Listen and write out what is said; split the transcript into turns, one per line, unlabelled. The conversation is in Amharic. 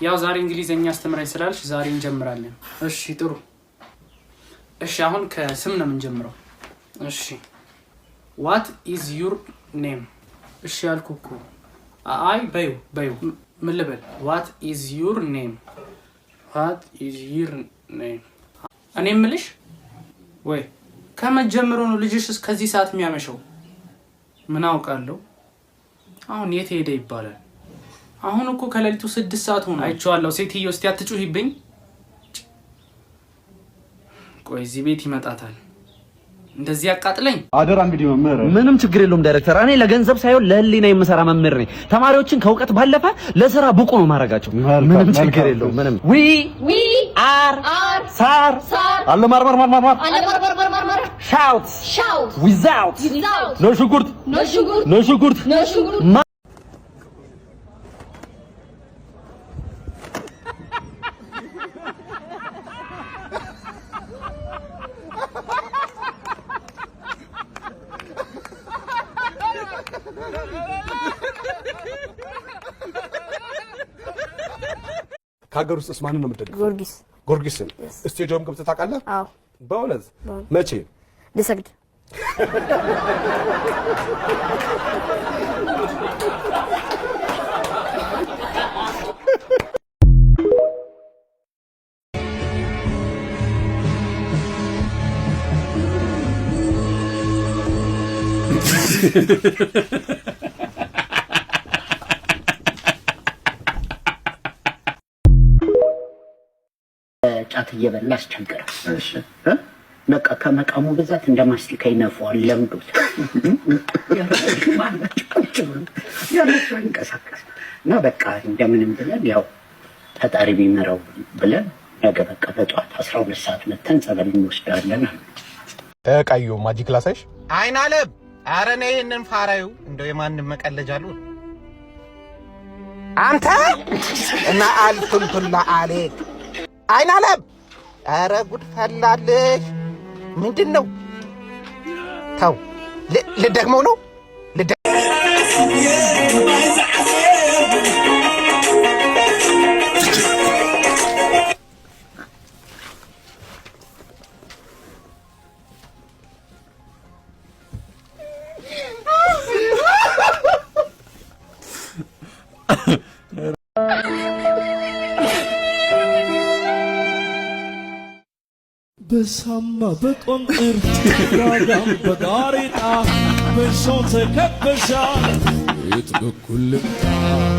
ያው ዛሬ እንግሊዘኛ አስተምራኝ ስላልሽ ዛሬ እንጀምራለን። እሺ ጥሩ። እሺ አሁን ከስም ነው የምንጀምረው። እሺ what is your name? እሺ ያልኩ እኮ። አይ በዩ በዩ፣ ምን ልበል? What is your name? What is your name? እኔ የምልሽ ወይ ከመጀመሩ ነው ልጅሽ እስከዚህ ሰዓት የሚያመሸው? ምን አውቃለሁ። አሁን የት ሄደ ይባላል። አሁን እኮ ከሌሊቱ 6 ሰዓት ሆነ። አይቼዋለሁ። ሴትዮ እስቲ አትጩሂብኝ። ቆይ እዚህ ቤት ይመጣታል። እንደዚህ ያቃጥለኝ።
አደራ እንግዲህ መምህር።
ምንም ችግር የለውም ዳይሬክተር። እኔ ለገንዘብ ሳይሆን ለህሊና የምሰራ መምህር ነኝ። ተማሪዎችን ከእውቀት ባለፈ ለስራ ብቁ ነው ማድረጋቸው። ምንም ችግር የለውም። ምንም we
we
are
are
ሳር
ሳር
አለ ማር ማር ማር ማር።
አለ ማር ማር ማር ማር ማር።
Shout
shout
without
without
No ሽንኩርት።
No ሽንኩርት።
No ሽንኩርት።
No ሽንኩርት።
ከሀገር ውስጥስ ማንን ነው የምትደግፈው?
ጊዮርጊስ።
ጊዮርጊስን። ስቴዲየም ገብተህ ታውቃለህ?
አዎ።
በእውነት? መቼ?
ልሰግድ።
ጫት እየበላ አስቸገረ። በቃ ከመቃሙ ብዛት እንደ ማስቲካ ይነፋዋል። ለምዶት ያለሱ አይንቀሳቀስ እና በቃ እንደምንም ብለን ያው ፈጣሪ ቢምረው ብለን ነገ በቃ በጠዋት 12 ሰዓት መተን ጸበል እንወስዳለን አሉ።
ቀዩ magic ላሳይሽ።
አይን አለም፣ ኧረ እኔ ይህንን ፋራዩ እንደው የማንም መቀለጃ አሉ አንተ እና አልቱልቱላ አሌክ አይን አለም፣ ኧረ ጉድ ፈላልሽ። ምንድን ነው? ተው፣ ልደግመው ነው።
በሳማ በቆንጥር ራጋም በጋሬጣ በሰው ተከበሻል፣ የት በኩል ልምጣ?